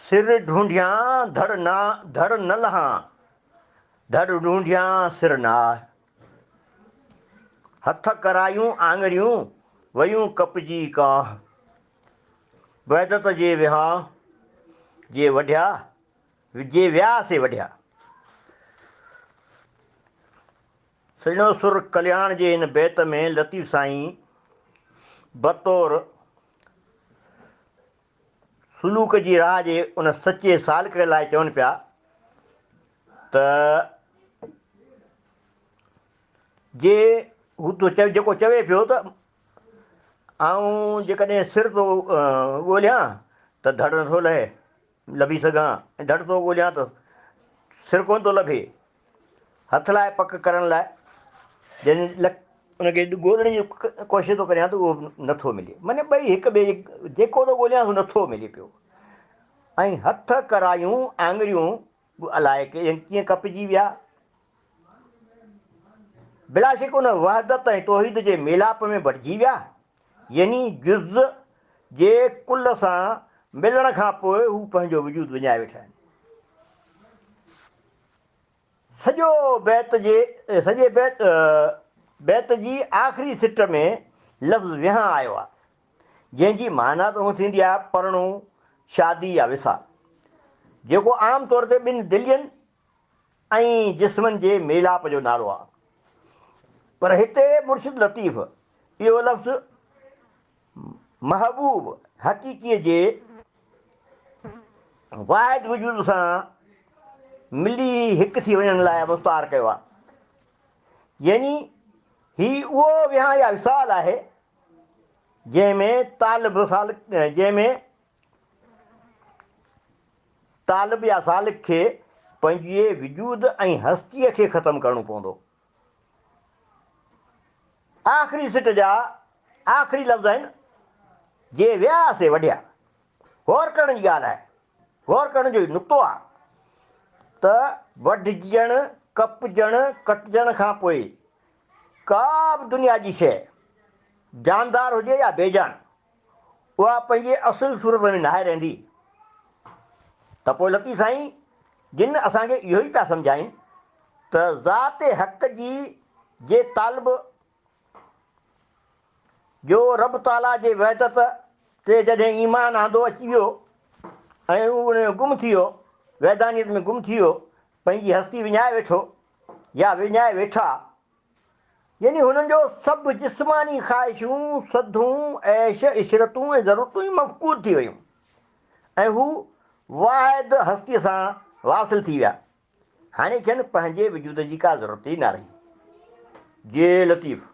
سر ڍونڍيان ڌڙ نه ڌڙ نه لهان، ڌڙ ڍونڍيان سر نه آء. هٿ ڪرايون آڱريون، ويون ڪپجي ڪانهه. وحدت جي وهانء جي وڍيا، جي ويا سي وڍيا. سڄڻو سر ڪلياڻ جي هن بيت ۾ لطيف سائين بطور سلوڪ جي راهه جي ان سچي سالڪ لاء چون پيا ته جي هو ٿو چوي جيڪو چوي پيو ته آئون جيڪڏهن سر ٿو ڳوليان ته ڌڙ نٿو لهي لڀي سگهان ۽ ڌڙ ٿو ڳوليان ته سر ڪونه ٿو لڀي. هٿ لاء پڪ ڪرڻ لاء جنهن ان کي ڳولڻ جي ڪوشش ٿو ڪريان ته اهو نٿو ملي معني ٻئي هڪ ٻئي جيڪو ٿو ڳوليان سو نٿو ملي پيو ۽ هٿ ڪرايون آڱريون به الائي ڪيئن ڪپجي ويا. بلاشڪ ان وحدت ۽ توحيد جي ميلاپ ۾ بٽجي ويا يعني جز جي ڪل سان ملڻ کان پوء هو پنهنجو وجود وڃائي ويٺا آهن. سڄو بيت جي سڄي بيت بيت جي آخري سٽ ۾ لفظ ويهان آيو آهي، جنهن جي معنيٰ ته هونء ٿيندي آهي پرڻو، شادي يا وصال، جيڪو عام طور تي ٻن دلين ۽ جسمن جي ميلاپ جو نالو آهي. پر هتي مرشد لطيف اهو لفظ محبوب حقيقيء جي واحد وجود سان ملي هڪ ٿي وڃڻ لاء مستعار ڪيو آهي. يعني هي اهو وهانء يا وصال آهي، جنهن ۾ طالب سالڪ جنهن ۾ طالب يا سالڪ کي پنهنجي وجود ۽ هستيء کي ختم ڪرڻو پوندو. آخري سٽ جا آخري لفظ آهن، جي ويا سي وڍيا. غور ڪرڻ جي ڳالهه آهي، غور ڪرڻ جو هي نقطو آهي ته وڍجڻ، ڪپجڻ، ڪٽجڻ کان پوء ڪا به دنيا جي شيء، جاندار هجي يا بيجان، اها پنهنجي اصل صورت ۾ ناهي رهندي. ته پوء لطيف سائين جن اسان کي اهو ئي پيا سمجهائين ته ذات حق جي جي طالب جو رب تعاليٰ جي وحدت تي جڏهن ايمان آندو اچي ويو ۽ هو ان ۾ گم ٿي ويو، وحدانيت ۾ گم ٿي ويو، پنهنجي هستي وڃائي ويٺو يا وڃائي ويٺا، يعني هنن جو سڀ جسماني خواهشون، سڌون، عيش، عشرتون ۽ ضرورتون ئي مفقود ٿي ويون ۽ هو واحد هستيء سان واصل ٿي ويا. هاڻي کين پنهنجي وجود جي ڪا ضرورت ئي نه رهي. جي لطيف!